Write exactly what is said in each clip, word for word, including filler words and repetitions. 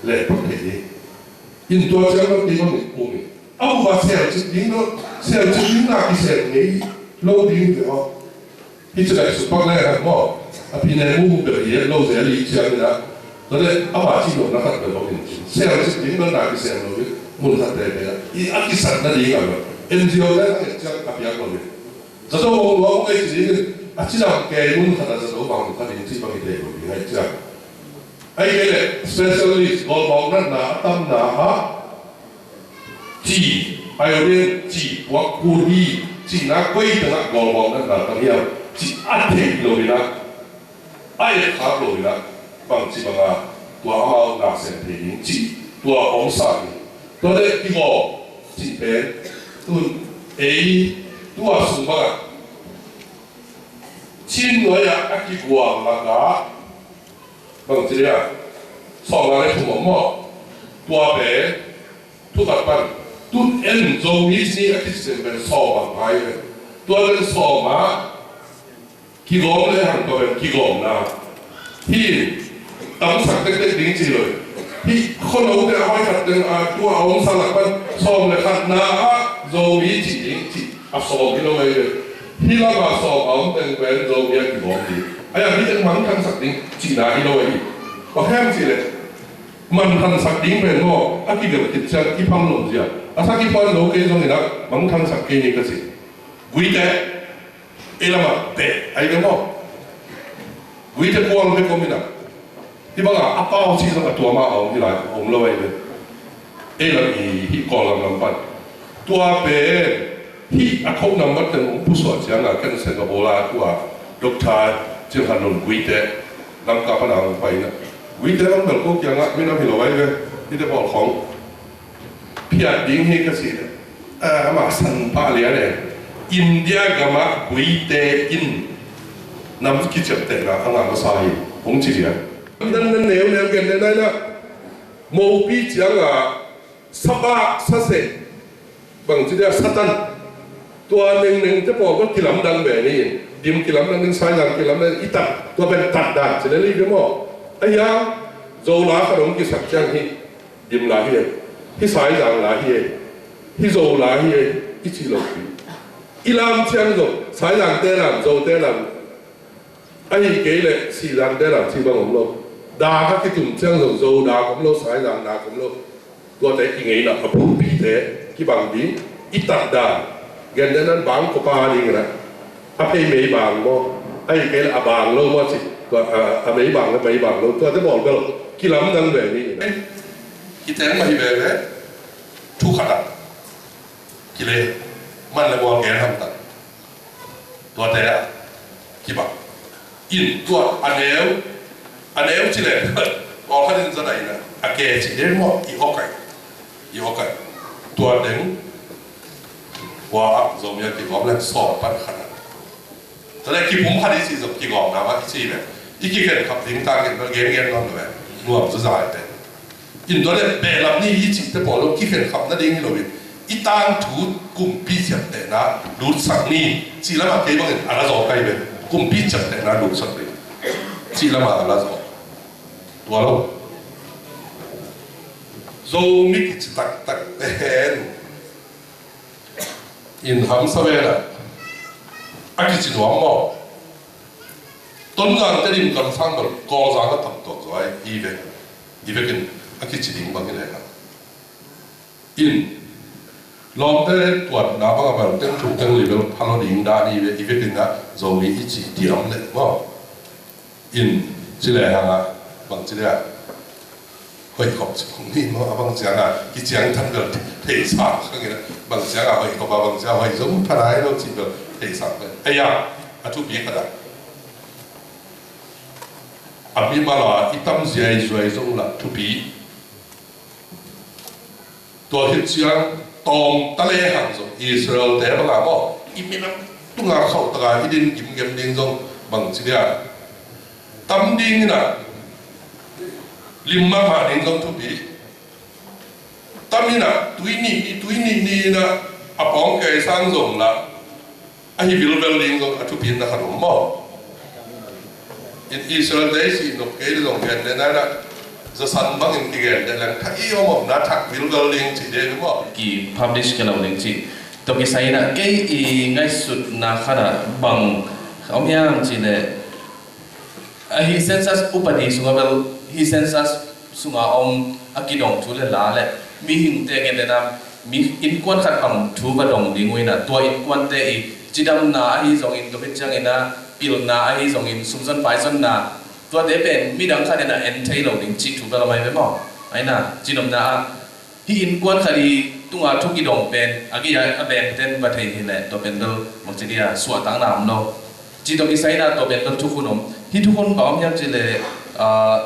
leh pak thei hi. In tua ciang lo ti bang in um in. A bup a selcip ding lo, selcip ding na kisel ngei lo ding hi ve aw. Hih ci leh supak le han maw. A pi ne mu bel hi lo zel hi ciang in a. Tua leh ama ci lo na khat bel bang in. Selcip ding lo na kisel lo ding. Mun khat te te a. I a kisat na ding a lo. N G O le a kiat ciang a piak lo ding. Zato bang lo ngai ci ding. A ci lam kei mun khat a zato bang khat ding ci bang i te lo ding ngai ciang. Ahih kei leh specialist, gawlbawk natna a tamna ah, ci, iodine, ci, puak kul hi, cihna koi tengah gawlbawk natna tam hiam, cih a theih lo in ah, a etkhak lo in ah, bangci banga tua amau na sem thei ding cih tua om sa hi. Tua leh kigawm cih pen, tun ei tua sung bangah Chin nuai-ah a kiguang lakah, bangci dia, sawmnga le thum om maw? Tua pen, thu khat pan, tun en Zomi ci ni a kici pen sawm bang pai pen. Tua pen sawm ah, kigawm le hang tua pen kigawmna. Hi, tamsak tektek ding ci lo. Hi, khono te a hoi khat teng a, tua a om sa lak pan, sawm le khatna ah, Zomi ci ding ci. A sawm hi lo ei ve. Hih lamah sawm a om teng pen Zomi a kibawm ding. Ahi a, hih teng mangthangsak ding cihna hi lo ei. Bang hiam cih leh mangthangsak ding pen maw, a kigelh khit ciang i phang lo zia. A sak i phuan lo kei zongin ah mangthangsak kei ni ka ci. Guite, ei lamah beh, ahi ve maw. Guite kuang bek om in ah. Hih bangah a pau cih zong a tuam ah a om hi lai, a om lo ahi ve. Ei lam i hih Kawlgam lam pan. Tua pen hih a kho nambat teng hong pusuah ciangah ken Singapore ah tua Doctor Cin Khan Lun Guite Lamka pan a hong pai in ah. Guite lam bel ko kiangah minam hi lo ahi ve. Hihte pawl khong phiat ding hi ka ci. Ah, amah san pah lian e. India gamah Guite in nam kiciaptehna a ngah masa hi, hong ci lian. Nan, nan neu neu gen le nai na. Mopi ciangah sabah saseh, bangci dia Satan. Tua nengneng te pawl tua kilamdang ve ni. Dim kilamdang ding, Saizang kilamdang ding, i tat, tua pen tat dan ci le li ve maw. Ahi a, Zola khat hong kisak ciang hi. Dim la hi e, hih Saizang la hi e, hih Zo la hi e, i cih lo hi. I lam ciang zong, Saizangte lam, Zote lam, ahih kei leh Sizangte lam cih bang om lo. Dak a kitum ciang zong Zo dak om lo, Saizang dak om lo. Tuate i ngeina a bulpite kibang ding, i tat dan, gentehna in bang kua pa ding in a, a phei mei bang maw, ahih kei leh a bang lo maw cih, tua, a, a mei bang, a mei bang lo, tuate bawl bel kilamdang ve ni in a. Kiteng mah hi veve, thu khat ah kile, man le bawl gen hamtang. Tuate ah kibang. In tua a neu, a neu ci leh, bawl khat in zan ah in a, a ke cih den maw, i awkai, i awkai. Tua teng, tua ah Zomi a kigawm leh sawm pan khat ah. Tua leh kipum khat i cih zong kigawmna mah i ci ve. I kikhen khap ding ta gen, gen gen nawn lo ve. Nuam zaza i te. In tua leh behlap ni i cihte pawl lo kikhen khap nading hi lo in. I tangthu kumpi ciaptehna lutsak ni. Cih lamah kei bangin a la zaw kai ve. Kumpi ciaptehna lutsak ni. Cih lamah a la zaw. Tua lo. Zomi kici taktak te hen. In hamsa ve la. A kici nuam maw. Tonzang te dim kamsang bel Kawlzang a tam tuak zaw ai, i vek, i vekin a kici ding bang hi leh hang. In lawmte tuatna bang a bel teng thuk teng li bel phalo ding dan i ve, i vekin a Zomi i ci diam leh maw. In ci leh hang a, bang ci leh a. Hoih khop ci khong ni maw, a bang ciang a, kiciang than bel thei sang khang in a, bang ciang a hoih khop a, bang ciang a hoih zong pha nai lo ci bel thei sang khang. Ei a, a thupi khat a. A mimal a i tam ziaizuai zong lah thupi. Tua hi ciang tawm ta le hang zong Israel te bang a maw, i minam tunga khauh taka i din gimgem ding zong bang ci dia. Tam ding in a, lim mahmah ding zong thupi. Tam in a, tui nih nih, tui nih nih in a, a pawng kei sang zong lah, a hi vilvel ding zong a thupi na khat om maw. In Israel te i sih nop kei zong gen le nai na. Zasan bangin kigen te leng thak i om omna thak vilvel ding ci ding maw? Ki publish kei lo ding ci. Tua kisai inah kei i ngaihsutna khanah bang om hiam ci leh, a hi census upadi sungah bel, hi census sungah om a kidong thu le la le mihingte gen dena mi innkuan khat bang thu va dong ding uh inah, tua innkuante i cidamna ahi zongin, tua khit ciangin ah pilna ahi zongin, sumzon paizonna, tuate pen midang khat inah en thei lo ding cih thu bel om ahi ve maw? Aina, cinomna ah hih innkuan khat i tunga thu kidong pen a gei a bengten va thei hileh tua pen bel bangci dia suahtakna om lo. Ci tawh kisai inah tua pen bel thukhun om. Hih thukhun bang om hiam ci leh, ah,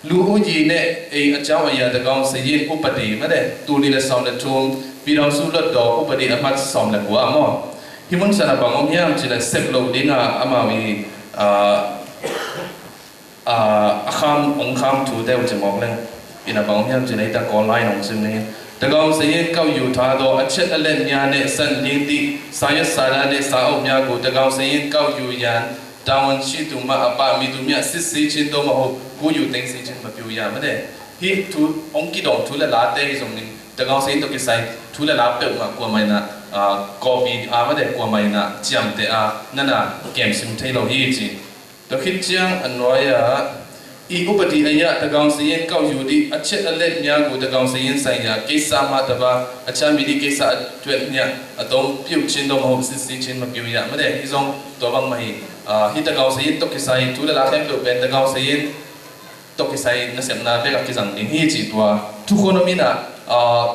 လူဦးရေနဲ့ အိမ်အကြောင်းအရာ သန်းခေါင်စာရင်း ဥပဒေ မတဲ့ တူနေလက်ဆောင်လက်ထုံး ပြည်ထောင်စုလွှတ်တော် ဥပဒေအမှတ် ဆောင်လက်ကွာ မော် ဟိမွန်ဆန္ဒ ဘင်အောင်မြင် ကျလ ဆက်လုပ် ဒင်း အမဝီ အာ အာ အခမ်း အောင်ခမ်း ထူတဲ ဦး ကျမော် လင် အင်း ဘင်အောင်မြင် ကျလ တကော online အောင် စင်း နေ သန်းခေါင်စာရင်း ကောက်ယူထားသော အချက်အလက်များနှင့် စပ်လျဉ်းသည့် စာရွက်စာတမ်းနှင့် စာအုပ်များကို သန်းခေါင်စာရင်း ကောက်ယူရန် တာဝန်ရှိသူမှအပ မည်သူမျှ စစ်ဆေးခြင်း သို့မဟုတ် ကူးယူသိမ်းဆည်းခြင်း မပြုရ မတဲ့ ဟိ ထူ အောင် ကီ ဒေါင် ထူ လ လာ တဲ ဟိ ဇုံ နင်း သန်းခေါင်စာရင်း တက ဆိုင် ထူ လ လာ ပျောက် မှာ ကွာ မိုင် နာ အာ ကော်ပီ အာ မတဲ့ ကွာ မိုင် နာ ကျမ် တဲ အာ န နာ ကမ် စင် ထဲ လို့ ဟိ ကျင်း တခိတ် ကျင်း အနွား ယ အီ ဥပဒေ အရ သန်းခေါင်စာရင်း ကောက်ယူသည့် အချက်အလက်များကို သန်းခေါင်စာရင်းဆိုင်ရာ ကိစ္စမှတစ်ပါး အခြားမည်သည့် ကိစ္စအတွက်မျှ အသုံးပြုခြင်း သို့မဟုတ် စစ်ဆေးခြင်း မပြုရ မတဲ့ ဟိ ဇုံ တော် ဘင် မ ဟိ အာ ဟိ သန်းခေါင်စာရင်း တက ဆိုင် ထူ လ လာ ခဲ ပျောက် ပင် သန်းခေါင်စာရင်း tawh kisai nasepna bek a kizang ding hi ci tua. Thukhun om inah, ah,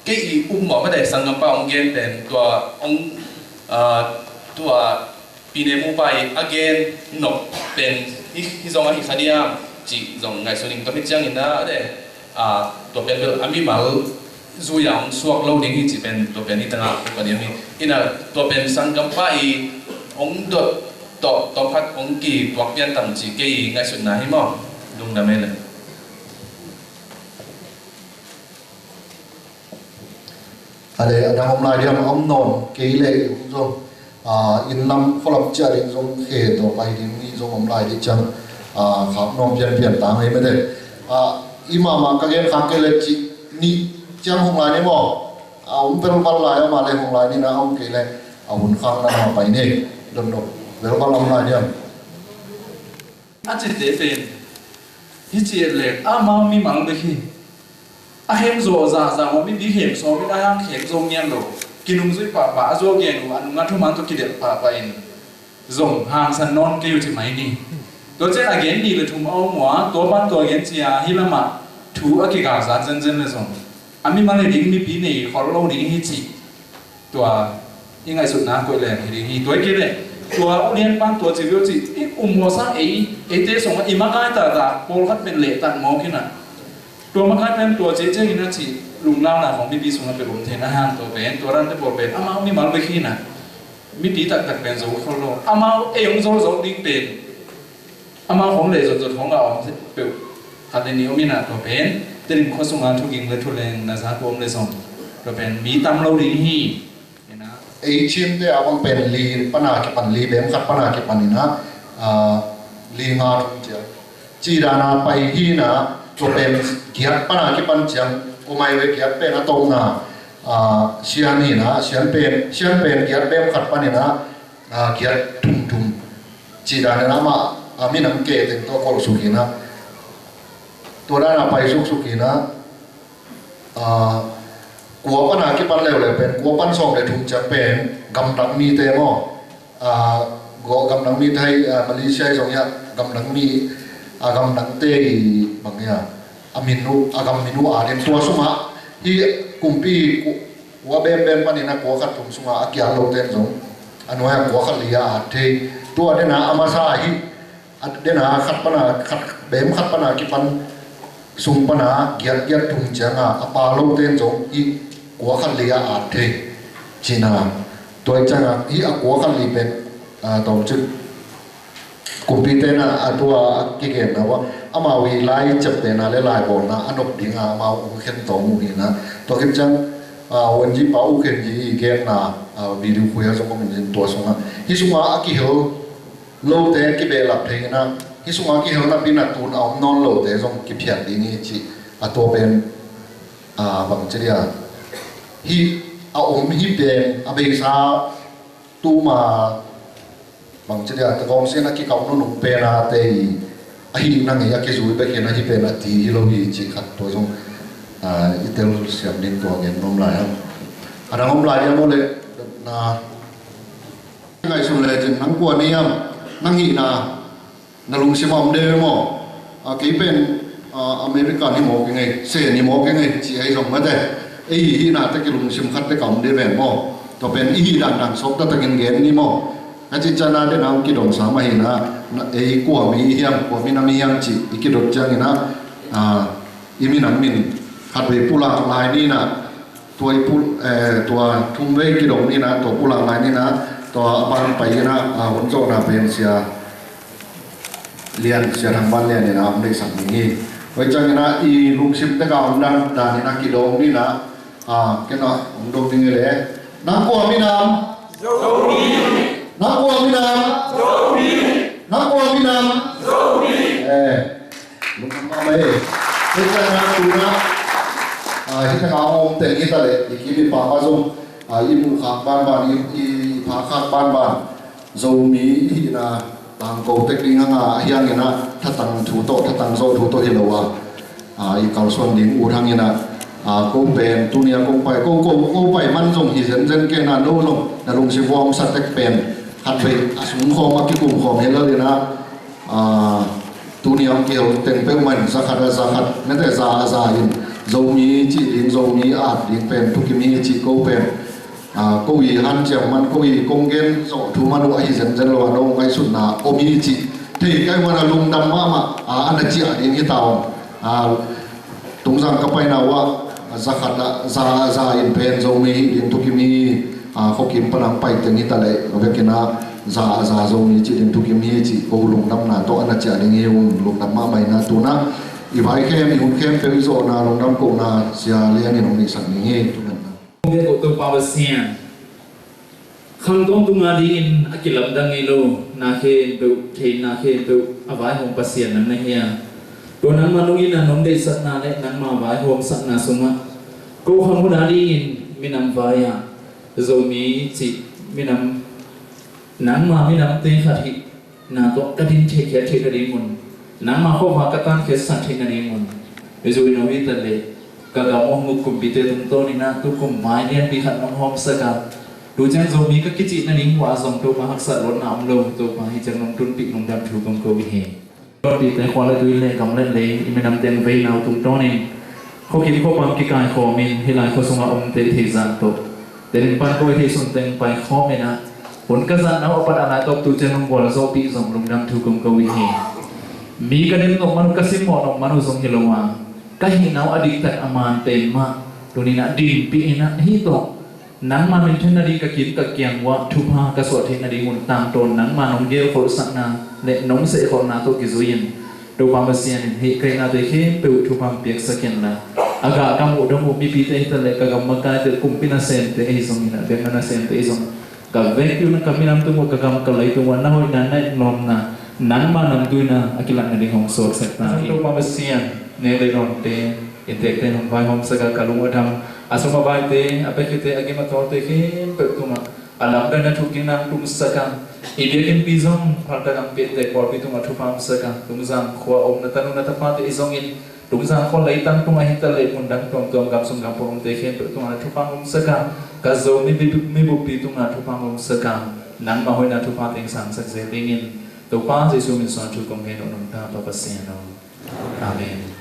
kei i um mawh mate sanggampa hong gen pen tua hong, ah, tua pine mupa i a gen nop pen hi, hi zong ahi kha diam cih zong ngaihsun ing. Tua hi ciangin ah, ade, ah, tua pen bel a mimal zui a hong suak lo ding hi cih pen tua pen hi tangah tua pen hi. Inah tua pen sanggampa i hong dot tawh tawmkhat hong kituak pian tam cih kei i ngaihsutna hi maw? Lungdam ei le. Ale, a dang om lai diam a om nawn kei le i hong zong. Ah, inn lam khua lam ciah ding zong khe tawh pai ding i zong om lai dih ciang, ah, khak nawm pianpian ta ngei mate. Ah, i mahmah ka gen khak kei le cih nih ciang hong lai ni maw? A om velval lai a, mah le hong lai ni na a om kei le a hun khak na mah pai ni. Dondok velval om lai diam. A cihte pen hi ci et le amau mimal bek hi. A khem zawh zahzah maw, mipi khem sawm in a hang khem zo ngian lo. Kinungzui pahpah a zuau gen uh a nung a thuman tawh kidelh pahpah in zong hangsan nawn kei uh ci mai ni. Tua ciang a gen nih le thum a om uh a, tua pan tua gen cia hi lamah thu a kigalzan zenzen le zong a mimal hi ding, mipi nei khol lo ding hi ci. Tua i ngaihsutna koih leng hi ding hi. Tua hi kei le tua ulian pan tua ci viau ci i um mawh sang ei, eite sungah i makai taktak pawlkhat pen lehtat mawk hi na. Tua makai pen tua ciah ciangin a cih lunglauna khong mipi sungah pek om thei na hang tua pen tua dante pawl pen amau mimal bek hi na. Mipi taktak pen zo khol lo. Amau ei hong zolzol ding pen amau khong leh zotzot khong a om peuh khat le nih om inah tua pen Tedim khua sungah thuging le thuleng na za ko om le zong tua pen mi tam lo ding hi. Ei Chin te a bang pen li pana kipan, li bem khat pana kipan inah, ah, li nga thum ciang. Ci dana pai hi na, tua pen giat pana kipan ciang, kumai ve giat pen a tawpna, ah, sian hi na, sian pen, sian pen giat bem khat pan inah, ah, giat thum thum. Ci dana amah, ah, minam ke teng tua kolsuk hi na. Tua dana pai suksuk hi na. Ah, kua pana kipan leuleu pen, kua pan sawm le thum ciang pen, gamdang mite maw. Ah, go gamdang mite hi, ah, Malaysia hi zong hi a, gamdang mi, ah, gamdangte hi bang hi a, a min uh, a gam min uh a din tua sungah, hi kumpi ku-, kua bembem pan inah kua khat thum sungah a kial lote zong, a nuai a kua khat li a at thei. Tua dena a masa hi, a dena khat pana, khat, bem khat pana kipan sung pana giat giat thum cianga a pa lote zong hi kua khat li a at thei. Cina tua hi cianga hi a kua khat li pen, ah, tawm cik kumpite na a tua a kigenna uh a amau hi lai ciaptena le lai bawlna a nop dinga amau uh khen tawm uh hi na. Tua khit ciang, ah, Wanji pa uh khen ji i genna, ah, video khuia zong om in tua sunga hi sunga a kihel lote kibehlap thei inah, Hih sungah kihel napi-in a tun a om nawn lote zong kiphiat ding hi cih a tua pen, a, bang ci dia, hih a om hih pen a beisa tuma bang ci dia, Takawng Sian a kikau nunung pen a tei a hih nang hi a kizui bek hi na hih pen a ti hi lo hi cih khat tua zong, a, i telsiam ding tua gen nuam lai hang. A dang om lai hiam aw le, na, ngaihsun lecin nang kua ni hiam, nang hihna na lungsim a om de ve maw? A, kei pen, a, American hi maw kei ngei, Sen hi maw kei ngei, ci ahi zong mate. Ei hihna te kilungsim khat te ka om de ve maw? Tua pen i hih dan dan sawk taktakin gen ni maw? A ci ciangin a den a hong kidong sam ahi na, na, ei kua mi hiam, kua minam hiam ci i kidot ciangin a, a, i minam min khatvei pulak lai ni na, tua i pul-, eh, tua thumvei kidong ni na, tua pulak lai ni na, tua a ban pai ni na, a, hun zawhna pen sia Lian, Sia Thang Van Lian in a hong deihsak ding hi. Tua ciangin a i lungsim tek a om dan, dan in a kidong ni na, a, ken a hong dong ding hi le. Nang kua minam? Zomi. Nang kua minam? Zomi. Nang kua minam? Zomi. Eh, lungdam mahmah hi. Tua ciangin a tu-in a, a, hih tek a om teng hi ta le, i kim i pam a zong, a, i muh khak banban, i, i, i pha khak banban Zomi i hihna tangko tek ding hang a, ahi hangin a thatang thu tawh, thatang zawh thu tawh hi lo a, a, i kalsuan ding ut hangin a, a, ko pen tuni a kong pai, ko, ko, ko pai man zong hi zenzen kei na, no zong na lungsim vuamsa tek pen khatvei a sungkhawm a kikumkhawm hi lel in a, a, tuni a hong kihel teng peuhmah in za khat a za khat, mate za a za in Zomi cih ding, Zomi at ding pen thukim hi cih ko pen, a, ko i hanciam man, ko i kong gen zawh thu man uh ahi zenzen lo a, no ngaihsutna om hi cih thei kei man a lungdam mahmah a, a na ciah ding hi ta ung. A, Tungzang ka paina uh ah, a, za khat a za, za in pen Zomi hih ding thukim hi, a, khuakim pan a hong pai teng hi ta leh, a vekin a za a za Zomi cih ding thukim hi cih ko lungdamna tawh a na ciah ding hi ung, lungdam mahmah in a tu-in a i vai khem, i hun khempeuh i zawhna, lungdam kohna Sia Lian in hong deihsak ding hi. Kong gen ko Topa Pasian, khang tawntung a dingin a kilamdang ngei lo na khempeuh, theihna khempeuh a vaihawm Pasian nang na hi a, tua nangmah nungin a nong deihsakna le nangmah vaihawmsakna sungah ko khang hun a dingin minam vai-ah Zomi cih minam, nangmah minamte khat hih na tawh ka din theihkhiat theih nadingun, nangmah khuavak ka tankhiatsak theih nadingun, i zui no hi ta leh ka gam hong uk kumpite tungtawnin a tukum mai lianpi khat nong hawmsak a, tu ciang Zomi ka kicih nading uh ah zong Topa haksat lawhna om lo, Topa hih ciang nong tunpih lungdam thu kong ko hi. Pite khua le tui le gam le lei i minam teng veina uh tungtawnin khuakim khuapam kikaikhawmin hih lai khua sungah omte theih zah tawh, tenin pan koi thei sun teng paikhawmin a, hun ka zatna uh a pat a lai tawh tu ciang hong gualzawhpih zong lungdam thu kong ko hi. Mi ka dim nop man uh, ka simmawh nop man uh zong hi lo a, ka hihna uh a diktak a man pen mah tunin a dinpih in a, hih tawh nangma minthen nading ka kim ka kiang uh ah thupha ka suah theih nadingun tangtawn nangma nong gelkholhsakna le nong sehkholhna tawh kizui-in Topa Pasian in hih ka hihnate khempeuh thupha hong piaksak inla, a gah ka muh dong uh mipite hi ta leh ka gam makaite, kumpi nasemte ahi zongin a, biakna nasemte ahi zong, ka vekpi un a, ka minam tung uh a, ka gam ka lei tung uh a na hoihna na innlawmna nangma namtui in a a kilat nading hong suaksak ta in. Topa Pasian, nek le dawnte inntekte in hong vaihawmsak a, ka lung a dam, a sum a vaite, a piakhiate, a gim a tawlte khempeuh tungah a lamdang in a thukikna hong tungsak a, i biakinnpi zong phaltak a hong piakte pawlpi tungah thupha hong sak a, Tungzang khua a om na tanu na tapate ahi zongin Tungzang khua leitang tungah hi ta leh mundang tuamtuam, gam sung gam pua omte khempeuh tungah na thupha hong sak a, ka Zomi mi, mi buppi tungah thupha hong sak a, nangma hoihna thupha teng sangsak zel dingin Topa Jesu min suang thu kong ngen uh, nungta Pa Pasian aw. Amen.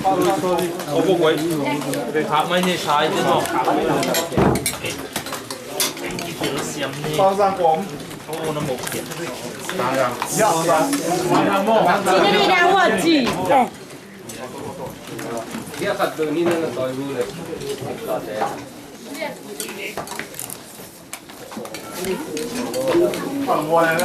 Sorry, sorry. Tua buk guai. Khak mai ni, sai te maw. Siam ni. Pau Zang Kom. Oh, na mok. Pau Zang. Ya, Pau Zang. Sini ni dah awak ji. Dia kat tu ni na tahu ni. Pangmual.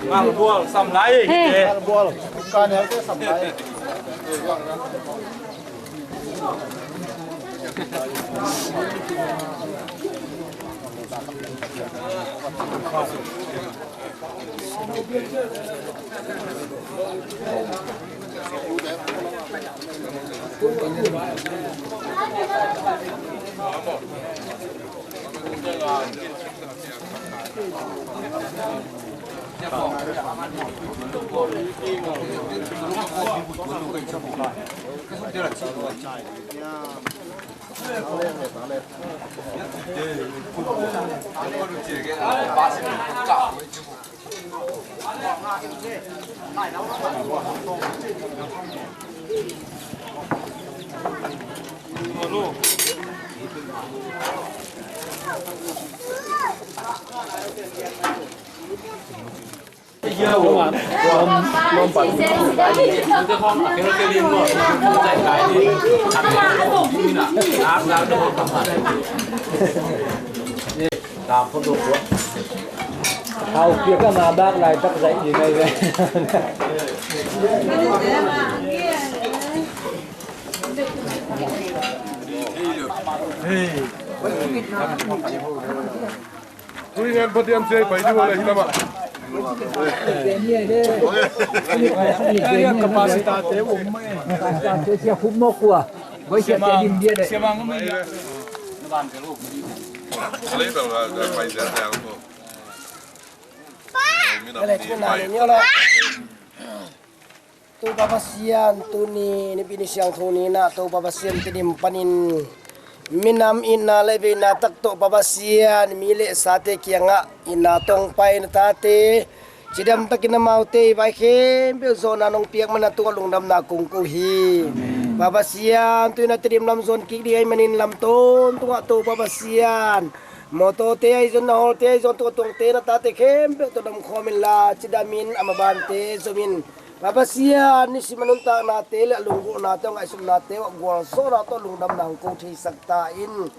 Ngalbual sam lai. He. Ngalbual. Ka ne te sam lai. Hau piak a na bak laitak zaih ding ahi ve. Hey. Tui ngen Pathian sia pai ding uh le hi lamah. Capacity te um mai. Capacity sia khum mawk uh a. Voi sia te lim dia le. Sia mang mai ya. Alei bel la pai sia te ang ko. Minam ni pai. Topa Pasian, tuni nipi ni siangtho ni-in ah Topa Pasian Tedim panin minam itna le veina tak tawh Topa Pasian mi le sate kiangah itna tawh hong pai na tate cidam takin amaute i vai khempeuh zawhna nong piak man a tungah lungdamna kong ko hi. Amen. Pa Pasian, tu-in a Tedim lam zuan kik ding ahih manin lam tawntungah Topa Pasian, mawtawte ahi zongin, na hawlte ahi zongin, tua tuangte na tate khempeuh tawh dom khawm inla, cidamin a mabante zomin, Pa Pasian, nisim a nuntaknate le a lunggulhnate, a ngaihsutnate uh a gualzawhna tawh lungdamna hong ko theisak ta in.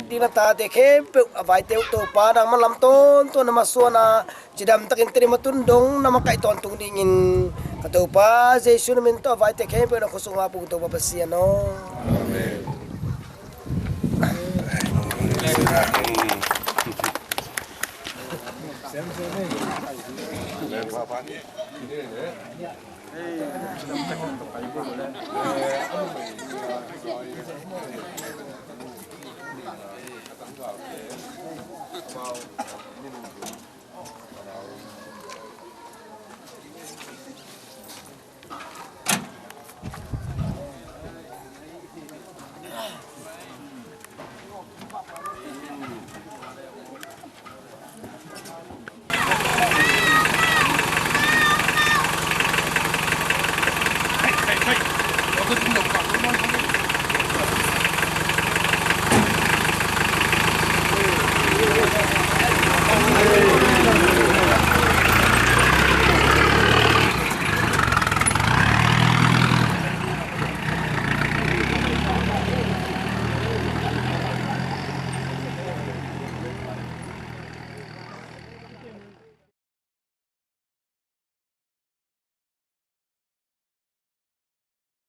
Ding na tate khempeuh a vaite uh Topa, nangman lam tawntung na masuan a, cidamtakin Tedim a tun dong na makaih tawntung dingin ka Topa Jesu na min tawh a vaite khempeuh na khuasung a pung Topa Pasian aw. Amen.